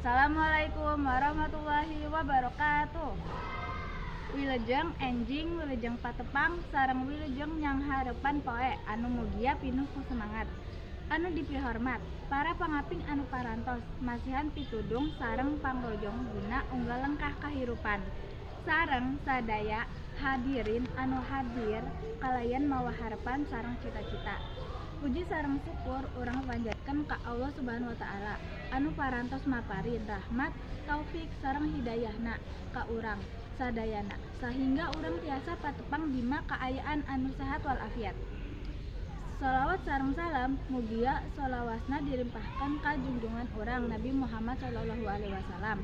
Assalamualaikum warahmatullahi wabarakatuh. Wilujeng enjing, wilujeng patepang sareng wilujeng nyanghareupan poe anu mugia pinuh ku semangat. Anu dipihormat para pangaping anu parantos masihan pitudung sareng pangrojong dina unggal lengkah kahirupan. Sareng sadaya hadirin anu hadir kalayan mawa harepan sareng cita-cita. Puji sareng syukur urang panjatkeun ka Allah Subhanahu wa taala anu parantos maparin rahmat, taufik sareng hidayahna ka urang sadayana sahingga urang tiasa patepang dina kaayaan anu sehat walafiat. Shalawat sareng salam mugia salawasna dilimpahkeun ka junjungan urang Nabi Muhammad sallallahu alaihi wasallam,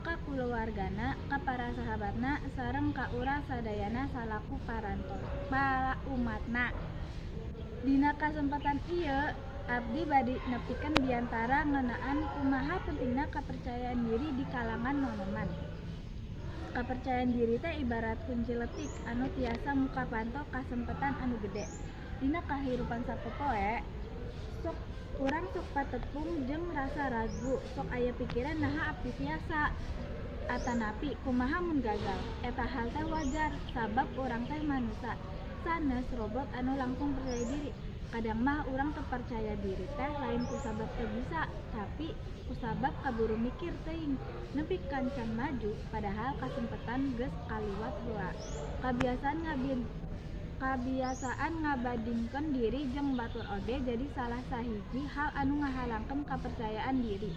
ka kulawargana, ka para sahabatna sareng ka urang sadayana salaku parantos para umatna. Dina kasempatan ieu abdi bade nepikeun biantara ngeunaan kumaha pentingna kapercayaan diri di kalangan nonoman. Kapercayaan diri teh ibarat kunci letik anu tiasa muka panto kasempetan anu gede. Dina kahirupan sapopoe sok urang sok patepung jeung rasa ragu, sok aya pikiran naha abdi tiasa atanapi kumaha mun gagal. Eta hal teh wajar sabab urang teh manusa sanes robot anu langsung percaya diri. Kadang mah urang teu percaya diri teh lain kusabab teu bisa, tapi kusabab kaburu mikir teuing nepi ka can maju padahal kasempetan geus kaliwat heula. Kabiasaan ngabandingkeun diri jeung batur oge jadi salah sahiji hal anu ngahalangkeun kapercayaan diri.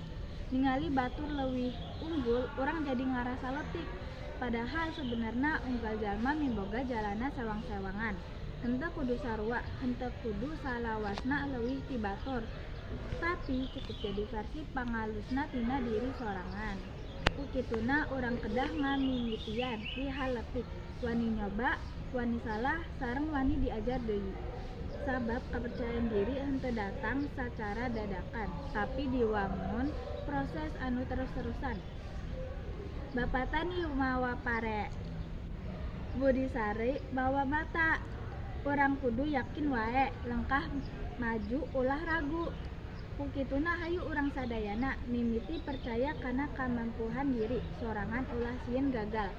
Ningali batur leuwih unggul, urang jadi ngarasa leutik. Padahal sebenarna unggal jalma miboga jalanna sewang-sewangan. Henteu kudu sarua, henteu kudu salawasna leuwih ti batur, tapi cukup jadi versi pangalusna tina diri sorangan. Ku kituna urang kedah ngamimitian ti hal leutik, wani nyoba, wani salah, sareng wani diajar deui. Sabab kapercayaan diri henteu datang sacara dadakan, tapi diwangun proses anu terus-terusan. Bapak tani mawa pare, Budi Sari mawa mata. Urang kudu yakin wae, lengkah maju ulah ragu. Ku kituna hayu urang sadayana mimiti percaya kana kamampuhan diri sorangan, ulah sieun gagal.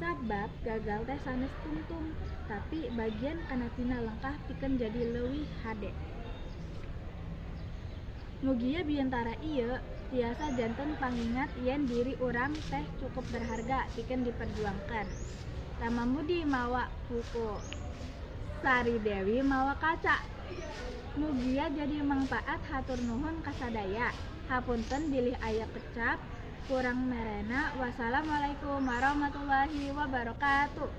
Sabab gagal teh sanes tungtung, tapi bagian kana tina lengkah pikeun jadi leuwih hade. Mugia biantara ieu tiasa janten pangingat yen diri urang teh cukup berharga pikeun diperjuangkeun. Rama Mudi mawa buku, Sari Dewi mawa kaca. Mugia jadi mangpaat, hatur nuhun kasadaya. Hapunten bilih aya kecap kurang merena. Wassalamualaikum warahmatullahi wabarakatuh.